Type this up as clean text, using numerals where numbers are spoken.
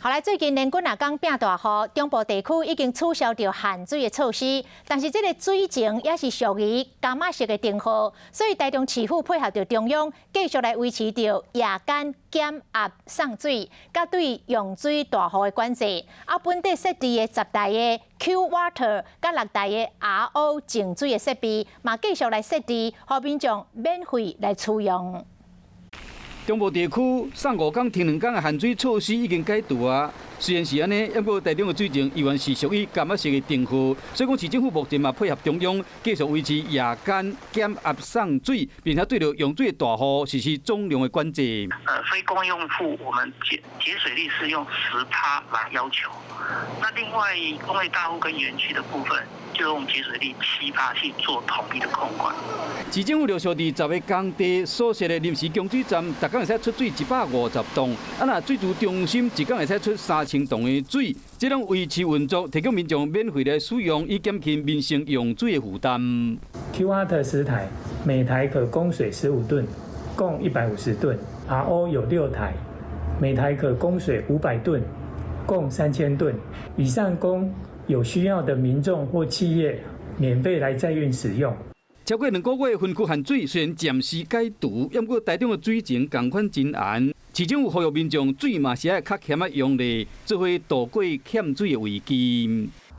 好來，最近連幾若工變大雨，中部地區已經取消著限水的措施，但是這个水情也是屬於柑仔色的燈號，所以台中市府配合著中央，繼續來維持著夜間減壓送水，佮對用水大戶的管制。啊，本地設置的10台的 Q Water，佮6台的 RO 淨水的設備，嘛繼續來設置，予民眾免費來使用。中部地區送5工停2工的限水措施已經解除啊。雖然是按呢，毋過台中的水情依然是屬於柑仔色的燈號，所以講市政府目前嘛配合中央，繼續維持夜間減壓送水，並且對著用水的大戶實施總量的管制。非工業用戶，我們節水率是用10趴來要求。那另外工業大戶跟園區的部分，就用節水率7趴去做統一的控管。市政府陸續佇10个工地所設的臨時供水站，逐工會使出水150棟，啊若水儲中心一工會使出3000桶的水，這攏維持運作，提供民眾免費來使用，以減輕民生用水的負擔。 Q Water 10台，每台可供水15噸，共150噸。RO 有6台，每台可供水500噸，共3000噸。以上供有需要的民眾或企業免費來載運使用。超過2個月分區限水雖然暫時解除，毋過台中的水情仝款真絚。市政府呼籲民眾水嘛是愛較儉仔用咧，做伙渡過欠水的危機。